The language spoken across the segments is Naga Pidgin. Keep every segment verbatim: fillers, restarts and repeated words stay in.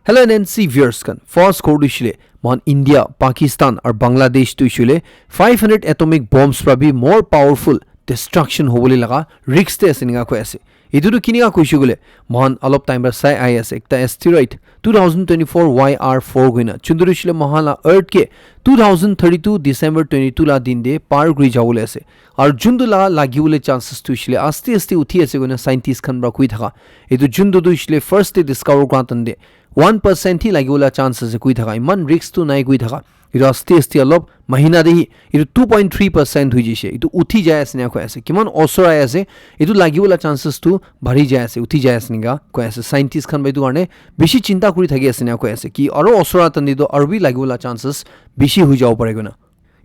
Hello N N C viewers khan, first khobor tu hoishe le, mohan India, Pakistan aru Bangladesh tu hoishe le five hundred atomic bombs pra bi more powerful destruction hobole laga risk te ase enika koi ase. Etu tu kinika koishe koile, mohan alop time pra sai ahi ase, ekta asteroid two thousand twenty-four Y R four koina, juntu tu hoishe le mohan la earth ke two thousand thirty-two December twenty-two la din te par kuri jabole ase. Aru juntu la lagibole chances tu hoishe le aste aste uthi ase koina scientist khan pra koi thaka. Etu juntu tu hoishe le first te discover kura time te one percent hi lagibole chance ase koi thaka, iman risk tu nai koi thaka. Etu aste aste alop mahina te hi etu two point three percent hoi jaise, etu uthi jai ase ena koi ase. Kiman osor ahi ase, etu lagibole chances tu bari jai ase, uthi jai ase enika koi ase. Scientist khan pra etu karne bishi chinta kuri thaki ase ena koi ase ki aru osor ahi time te tu aru bi lagibole chances bishi hoi jabo pare koina.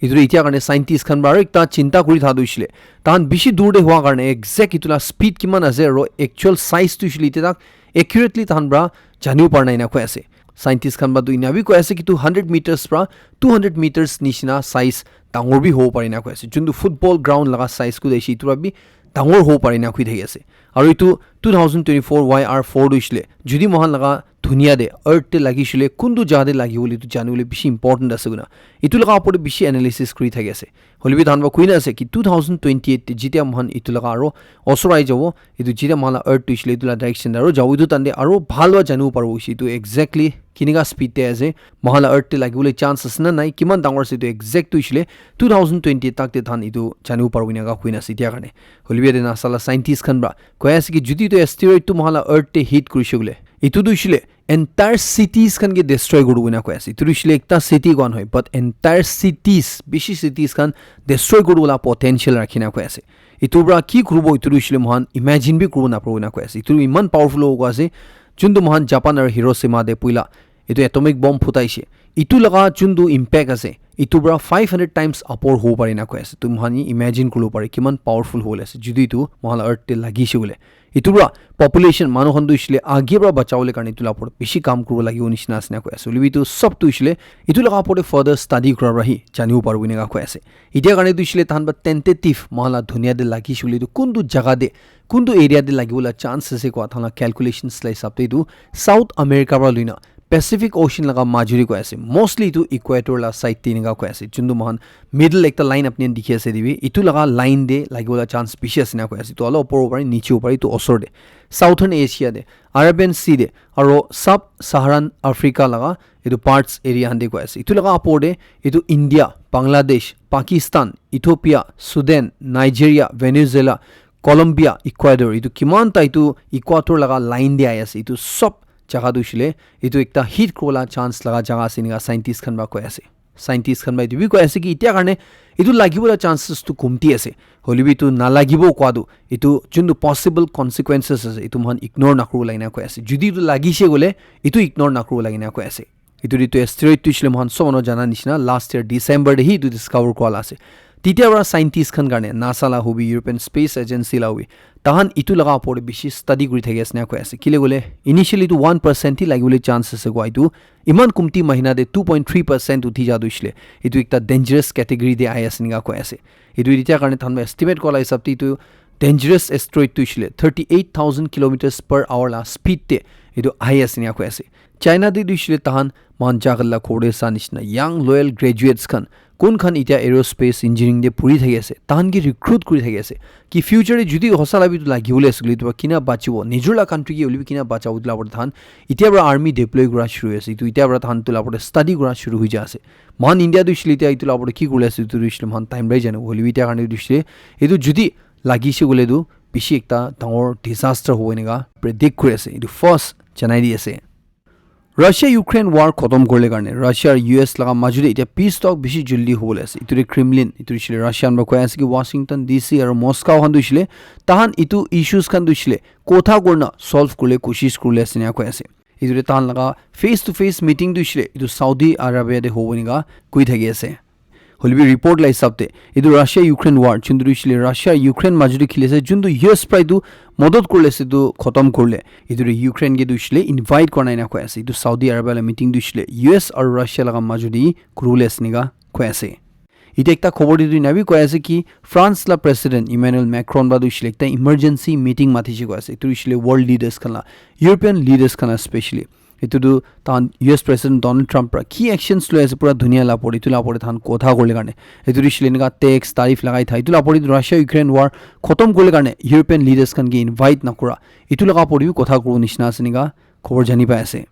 Etu tu etia karne scientist khan pra aru ekta chinta kuri thaka tu hoishe le, tahan bishi dur te hua karne exact etu la speed kiman ase aru actual size tu hoishe le etia tak accurately tahan pra janibo para nai ena koi ase. Scientist khan pra tu ena bi koi ase ki two hundred meters pra two hundred meters nishina size dangor bi hobo pare ena koi ase. Juntu football ground laga size koi ase, etu pra bi dangor hobo pare ena koi thaki ase. Aru etu two thousand twenty-four Y R four tu hoishe le, jodi mohan laga dunia te earth te lagishile kuntu jaga te lagibole etu janibole bishi important ase koina, etu laga opor te bishi analysis kuri thaki ase. Hoile bi tahan pra koina ase ki two thousand twenty-eight te jetia mohan etu laga aro osor ahi jabo, etu jetia mohan la earth tu hoishe le etu la direction te aro jabo, etu time te aro bhal pra janibo paribo hoishe etu exactly kinika speed te ase, mohan la earth te lagibole chance ase na nai, kiman dangor ase etu exact tu hoishe le two thousand twenty-eight tak te tahan etu janibo paribo enika koina ase etia karne. Hoile bi yate NASA la scientist khan pra koi ase ki jodi etu asteroid tu mohan la earth te hit kurishe koile, etu tu hoishe le entire cities khan ke destroy kuri bo enika koi ase. Etu tu hoishe le ekta city koa nohoi, but entire cities, bishi cities khan destroy kuri bo la potential rakhi na koi ase. Etu pra ki kuri bo, etu tu hoishe le mohan imagine bi kuri bo naparibo enika koi ase. Etu iman powerful hobo koi ase, juntu mohan Japan aru Hiroshima te puila etu atomic bomb phutaishe, etu laga juntu impact ase, etu pra five hundred times upor hobo pare ena koi ase. Tu mohan imagine kuribo pare kiman powerful hobole ase jodi etu mohan la earth te lagishe koile. Etu pra population manu khan tu hoishe le age pra bachabole karne etu la opor te bishi kam kuribo lagibo nishina ase ena koi ase. Hoile bi etu sob tu hoishe le etu laga opor te further study kura pra hi janibo paribo enika koi ase. Etia karne tu hoishe le tahan pra tentative mohan la dunia te lagishe koile etu kuntu jaga te, kuntu area te lagibo la chance ase koa tahan la calculations la hisab te etu South America pra loina Pacific Ocean laga majuri koi ase, mostly etu equator la side te enika koi ase, juntu mohan middle ekta line apni khan dikhi ase etu bi, etu laga line te lagibo la chance bishi ase ena koi ase, etu olop opor hobo pare, niche hobo pare, etu osor te Southern Asia te, Arabian Sea te, aro Sub-Saharan Africa laga etu parts area khan te koi ase. Etu laga opor te etu India, Bangladesh, Pakistan, Ethiopia, Sudan, Nigeria, Venezuela, Colombia, Ecuador, etu kiman ta etu equator laga line te ahi ase, etu sob jaga tu hoishe le etu ekta hit kuribo la chance laga jaga ase enika scientist khan pra koi ase. Scientist khan pra etu bi koi ase ki etia karne etu lagibo la chances tu komti ase. Hoile bi etu nalagibo koa tu, etu juntu possible consequences ase, etu mohan ignore nakuribo lage na koi ase. Jodi etu lagishe koile, etu ignore nakuribo lage na koi ase. Etu, etu asteroid tu hoishe le mohan sob manu jana nishina last year December te hi etu discover kura la ase. Tetia para scientist khan karne, NASA la hobi, European Space Agency la hobi, tahan etu laga opor te bishi study kuri thaki ase na koi ase. Kile koile, initially etu one percent hi lagibole chance ase koa, etu iman kumti mahina te two point three percent uthi ja tu hoishe le, etu ekta dangerous category te ahi ase enika koi ase. Etu etia karne tahan para estimate kura la hisab te etu dangerous asteroid tu hoishe le thirty eight thousand kilometers per hour la speed te etu ahi ase enika koi ase. China te tu hoishe le tahan moikhan jagal la khor te sa nishina young loyal graduates khan, kun khan etia aerospace engineering te puri thaki ase, tahan ke recruit kuri thaki ase. Ki future te jodi hosa la bi etu lagibole ase koile, etu para kina bachibo, nijor la country ke hoile bi kina bachabo, etu la opor te tahan etia para army deploy kura shuru ase, etu etia para tahan etu la opor te study kura shuru hoi ja ase. Moikhan India tu hoishe le etia etu la opor te ki kuri ase, etu tu hoishe le moikhan time para janibo, hoile bi etia karne tu hoishe le etu jodi lagise koile tu bishi ekta dangor disaster hobo enika predict kuri ase. Etu first janai di ase. Russia Ukraine war khotom kuribole karne Russia aru U S laga majot te etia peace talk bishi jaldi hobole ase. Etu te Kremlin, etu hoishe le Russia khan para koi ase ki Washington D C aru Moscow khan tu hoishe le tahan etu issues khan tu hoishe le kotha kurina solve kuribole koshish kuribole ase ena koi ase. Etu te tahan laga face to face meeting tu hoishe le etu Saudi Arabia te hobo enika koi thaki ase. Hoile bi report la hisab te, etu Russia Ukraine war, juntu tu hoishe le Russia Ukraine majot te kheli ase, juntu U S para etu modot kuribole ase etu khotom kuribole, etu tu Ukraine ke tu hoishe le invite kura nai ena koi ase. Etu Saudi Arabia la meeting tu hoishe le U S aru Russia laga majot te kuribole ase enika koi ase. Etia ekta khobor te tu ena bi koi ase ki France la President Emmanuel Macron para tu hoishe le ekta emergency meeting matishe koi ase. Etu hoishe le world leaders khan la, European leaders khan la specially. Etu tu tahan U S President Donald Trump pra ki actions loi ase pura dunia la opor te, etu la opor te tahan kotha kurle karne. Etu tu hoishe le enika tax, tariff lagai tha. Etu la opor te Russia Ukraine war khotom kurle karne European leaders khan ke invite nakura. Etu laga opor te bi kotha kuribo nishina ase enika khobor jani pai ase.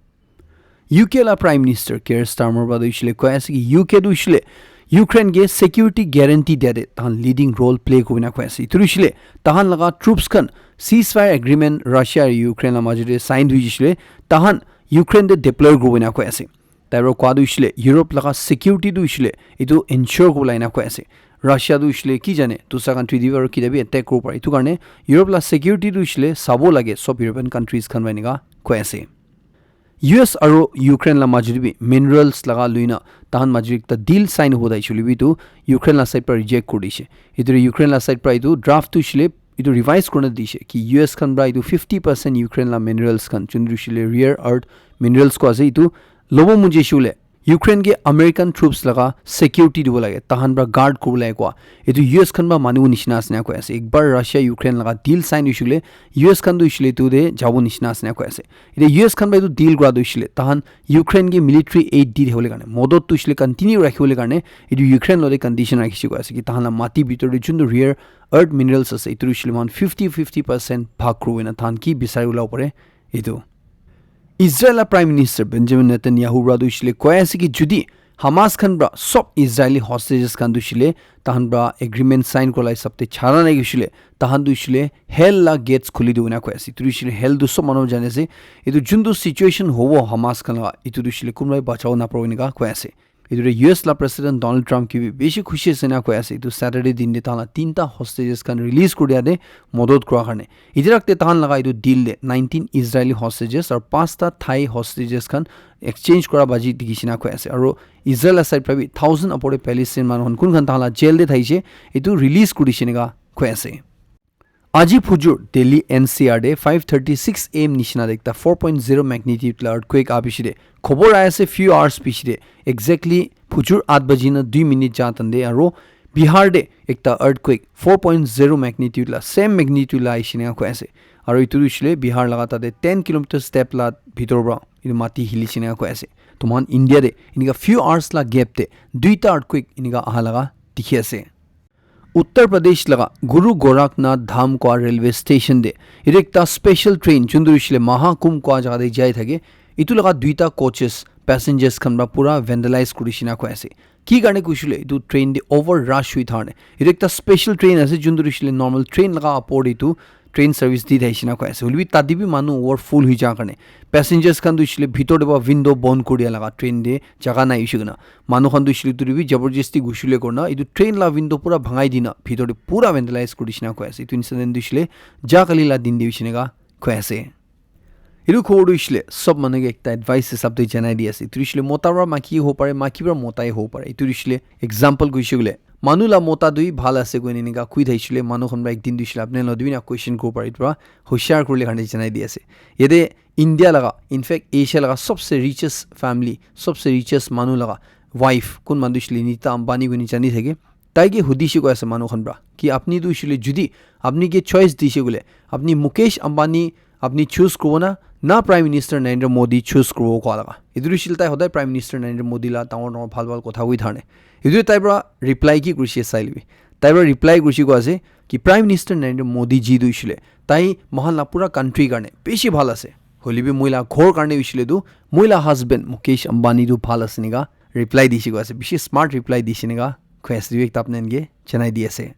U K la Prime Minister Keir Starmer pra tu hoishe le koi ase ki U K tu hoishe le Ukraine ke security guarantee dia te tahan leading role play kurina koi ase. Etu hoishe le tahan laga troops khan ceasefire agreement Russia aru Ukraine la majot te sign hui hoishe le tahan Ukraine te deploy kuribo ena koi ase. Tai pra koa tu hoishe le Europe laga security tu hoishe le etu ensure kuribo la ena koi ase. Russia tu hoishe le ki jane dusra country te bi aru kita bi attack kuribo pare. Etu karne Europe la security tu hoishe le sabo lage sob European countries khan pra enika koi ase. U S aru Ukraine la majot te bi minerals laga luina tahan majot te ekta deal sign hobo tai hoishe le bi etu Ukraine la side pra reject kuri dishe. Etu Ukraine la side pra etu draft tu hoishe le etu revise kurina dishe ki U S khan pra etu fifty percent Ukraine la minerals khan chundru hoishe le rare earth minerals ko ase etu lobo mon jaishe le Ukraine ke American troops laga security dibo lage, tahan pra guard kuribo lage koa. Etu U S khan pra manu nishina ase na koi ase. Ekbar Russia Ukraine laga deal sign hoishe le U S khan tu hoishe le etu te jabo nishina ase na koi ase. Etu U S khan pra etu deal kura tu hoishe le tahan Ukraine ke military aid di thakibole karne, modot tu hoishe le continue rakhibole karne, etu Ukraine lote condition rakhishe koi ase ki tahan la mati bitor te juntu rare earth minerals ase, etu hoishe le mohan fifty fifty percent bhag kuribo ena tahan ki bisari ulabo pare, etu. Israel la Prime Minister Benjamin Netanyahu pra tu hoishe le koi ase ki judi Hamas khan pra sob Israeli hostages khan tu hoishe le tahan pra agreement sign kurla hisab te chara nai hoishe le tahan tu hoishe le hell la gates khuli dibo ena koi ase. Etu tu hoishe le hell tu sob manu jani ase. Etu juntu situation hobo Hamas khan la etu tu hoishe le kunba bachabo naparibo enika koi ase. Etu te U S la President Donald Trump ke bi bishi khushi ase na koi ase. Etu Saturday din te tahan la tinta hostages khan release kuri dia te modot kura karne. Etirak te tahan laga etu deal te nineteen Israeli hostages aru pasta Thai hostages khan exchange kura baji dikhi shina koi ase. Aru Israel la side pra bi thousand upor te Palestine manu khan kun khan tahan la jail te thaishe etu release kuri dishe enika koi ase. Aji phujur Delhi N C R te five thirty-six A M nishina te ekta four point zero magnitude la earthquake aha piche te khobor ahi ase few hours piche te exactly phujur aat baji na dui minute ja tan te aru Bihar te ekta earthquake four point zero magnitude la same magnitude la ahi shina koi ase. Aru etu tu hoishe le Bihar laga tate ten kilometer step la bitor pra etu mati hili shina koi ase. To mohan India te enika few hours la gap te duita earthquake enika aha laga dikhi ase. Uttar Pradesh laga Guru Gorakhnath Dham koa railway station te etu ekta special train juntu hoishe le Mahakumbh koa jaga te jai thake, etu laga duita coaches passengers khan pra pura vandalize kuri shina koi ase. Ki karne koishe le etu train te over rush hui thane. Etu ekta special train ase juntu hoishe le normal train laga opor te etu train service di thai shina koi ase. Hoilebi tate bi manu over full hui ja karne passengers khan tu hoishe le bitor te pra window bon kuri dia laga train te jaga nai hoishe koina. Manu khan tu hoishe le etu te bi jabardasti ghushi le kurna etu train la window pura bhangai dina bitor te pura vandalize kuri shina koi ase. Etu incident tu hoishe le ja kali la din te hoishe enika koi ase. Etu khobor tu hoishe le sob manu ke ekta advice hisab te janai di ase. Etu hoishe le mota pra maki hobo pare, maki pra mota he hobo pare. Etu hoishe le example koishe koile manu la mota tu hi bhal ase koine enika koi thaishe le manu khan pra ekdin tu hoishe le apni khan la tu bi na question kuribo pare. Etu pra hoshiar kuribole karne janai di ase. Yate India laga, in fact Asia laga sobse richest family, sobse richest manu laga wife kun manu tu hoishe le Nita Ambani koine jani thake. Tai ke hudishe koi ase manu khan pra ki apni tu hoishe le judi apni ke choice dishe koile apni Mukesh Ambani apni choose kuribo na, na Prime Minister Narendra Modi choose kuribo koa laga. Etu tu hoishe le tai hodai Prime Minister Narendra Modi la dangor dangor bhal bhal kotha koi thane. Etu tai pra reply ki kurishe sai lebi. Tai pra reply kurishe koi ase ki Prime Minister Narendra Modi ji tu hoishe le tai mohan la pura country karne bishi bhal ase. Hoilebi moi la ghor karne hoishe le tu moi la husband Mukesh Ambani tu bhal ase enika reply dishe koi ase. Bishi smart reply dishe enika koi ase. Etu ekta apni khan ke janai di ase.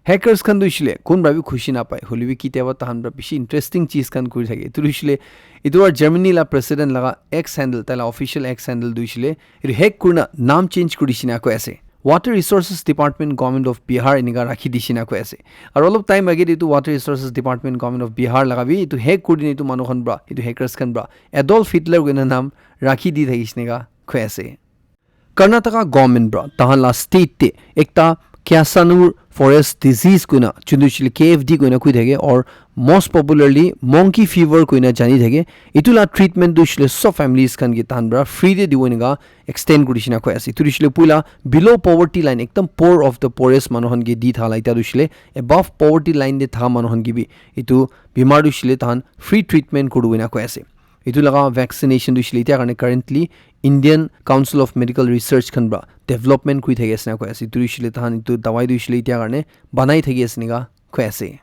Hackers khan tu hoishe le kunba bi khushi napai, hoilebi kitiaba tahan pra bishi interesting cheez khan kuri thake. Etu tu hoishe le etu pra Germany la president laga X handle, tai la official X handle tu hoishe le etu hack kurina naam change kuri dishe enika koi ase. Water Resources Department, Government of Bihar enika rakhi dishe enika koi ase. Aru olop time age te etu Water Resources Department, Government of Bihar laga bi etu hack kuri dine etu manu khan pra, etu hackers khan pra Adolf Hitler koina naam rakhi di thakishe enika koi ase. Karnataka government pra tahan la state te ekta Kyasanur forest disease koina, juntu hoishe le K F D koina koi thake, or most popularly monkey fever koina jani thake. Etu la treatment tu hoishe le sob families khan ke tahan pra free te dibo enika extend kuri dishe enika koi ase. Etu tu hoishe le puila below poverty line, ekdam poor of the poorest manu khan ke di thala, eta tu hoishe le above poverty line te tha manu khan ke bi etu bimar tu hoishe le tahan free treatment kuribo enika koi ase. Etu laga vaccination tu hoishe le etia karne currently Indian Council of Medical Research khan pra development kuri thaki ase na koi ase. Etu tu hoishe le tahan etu dawai tu hoishe le etia karne banai thaki ase enika koi ase.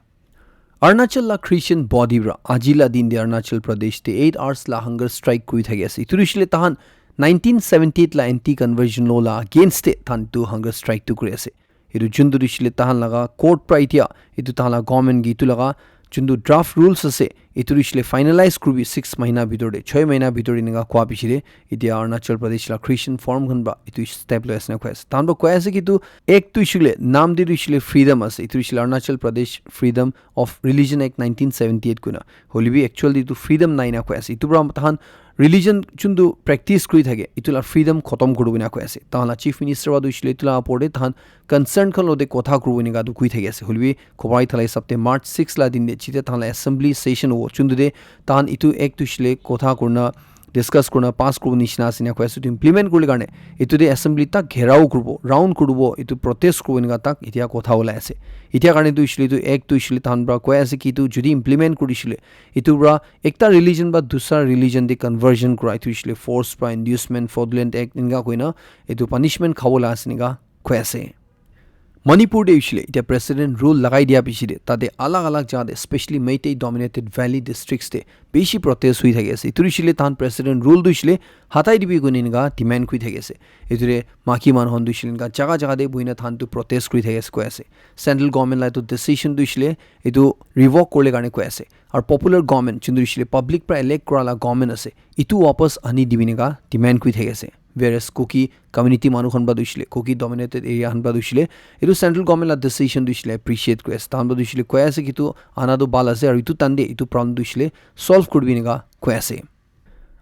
Arunachal la Christian body pra aji la din de Arunachal Pradesh te eight hours la hunger strike kuri thaki ase. Etu tu hoishe le tahan nineteen seventy-eight la anti conversion law la against te tahan tu hunger strike tu kuri ase. Etu juntu tu hoishe le tahan laga court pra etia etu tahan la government gi etu laga juntu draft rules ase, etu tu hoishe le finalize kuribi six mahina bitor te, choi mahina bitor te enika koa piche te etia Arunachal Pradesh la Christian Forum khan pra etu step loi ase na koi ase. Tahan pra koi ase ki etu act tu hoishe le naam te tu hoishe le freedom ase, etu hoishe le Arunachal Pradesh Freedom of Religion Act nineteen seventy-eight koina. Hoilebi actually etu freedom nai na koi ase. Etu pra tahan religion juntu practice kuri thake, etu la freedom khotom kuribo na koi ase. Tahan la Chief Minister pra tu hoishe le etu la opor te tahan concern khan logote kotha kuribo enika tu koi thaki ase. Hoilebi khobor ahi thala hisab te March six la din te jetia tahan la assembly session hobo, juntu te tahan etu act tu hoishe le kotha kurina discuss kurina pass kuribo nishina ase na koi ase. Etu implement kuribole karne etu te assembly tak gherao kuribo, round kuribo, etu protest kuribo enika tak etia kotha ulai ase. Etia karne tu hoishe le etu act tu hoishe le tahan pra koi ase ki etu jodi implement kuri dishile etu pra ekta religion pra dusra religion te conversion kura etu hoishe le force pra inducement, fraudulent act enika koina etu punishment khabo la ase enika koi ase. Manipur te hoishe le etia president rule lagai dia piche te tate alag alag jaga te, especially Meitei dominated valley districts te bishi protest hoi thaki ase. Etu hoishe le tahan president rule tu hoishe le hatai dibi koina enika demand kuri thaki ase. Etu te maki manu khan tu hoishe le enika jaga jaga te buhina tahan tu protest kuri thaki ase koi ase. Central government la etu decision tu hoishe le etu revoke kuribole karne koi ase. Aru popular government juntu hoishe le public pra elect kura la government ase, etu wapas ani dibi enika demand kuri thaki ase. Whereas Kuki community manu khan pra tu hoishe le, Kuki dominated area khan pra tu hoishe le etu central government la decision tu hoishe le appreciate kuri ase. Tahan pra tu hoishe le koi ase ki etu ana tu bhal ase aru etu time te etu problem tu hoishe le solve kuribi enika koi ase.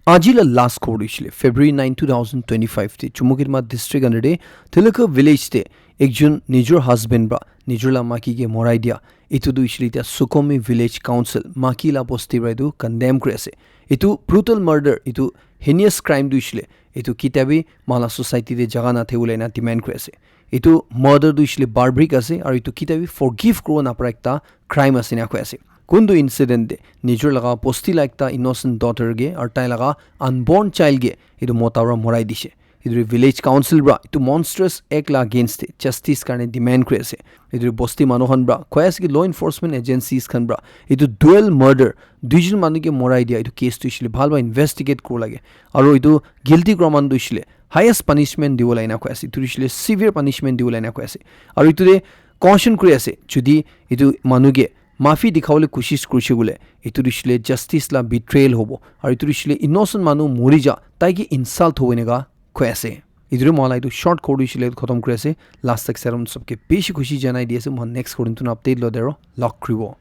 Aji la last khobor tu hoishe le February nine, two thousand twenty-five te Chumoukedima district under te Tilaka village te ekjon nijor husband pra nijor la maki ke morai dia etu tu hoishe le etia Sukhumi village council maki la bosti pra etu condemn kuri ase. Etu brutal murder, etu heinous crime tu hoishe le etu ketia bi moikhan la society te jaga nathakibole enika demand kuri ase. Etu murder tu hoishe le barbaric ase aru etu ketia bi forgive kuribo napara ekta crime ase enika koi ase. Kuntu incident te nijor laga bosti la ekta innocent daughter ke aru tai laga unborn child ke etu mota para morai dishe. Etu village council para etu monstrous act la against te justice karne demand kuri ase. Etu bosti manu khan para koi ase ki law enforcement agencies khan para etu dual murder, duijon manu ke morai dia etu case tu hoishe le bhal para investigate kuribo lage. Aru etu guilty kura manu tu hoishe le highest punishment dibo lage ena koi ase. Etu tu hoishe le severe punishment dibo lage ena koi ase. Aru etu te caution kuri ase, jodi etu manu ke mafi dikhabole koshish kurishe koile, etu tu hoishe le justice la betrayal hobo. Aru etu tu hoishe le innocent manu mori ja, tai ke insult hobo eneka koi ase. Etu tu moi la etu short khobor tu hoishe le khotom kuri ase. Last tak sarum sabke bishi khushi janai di ase. Moi next khobor tu update lo dero log kuribo.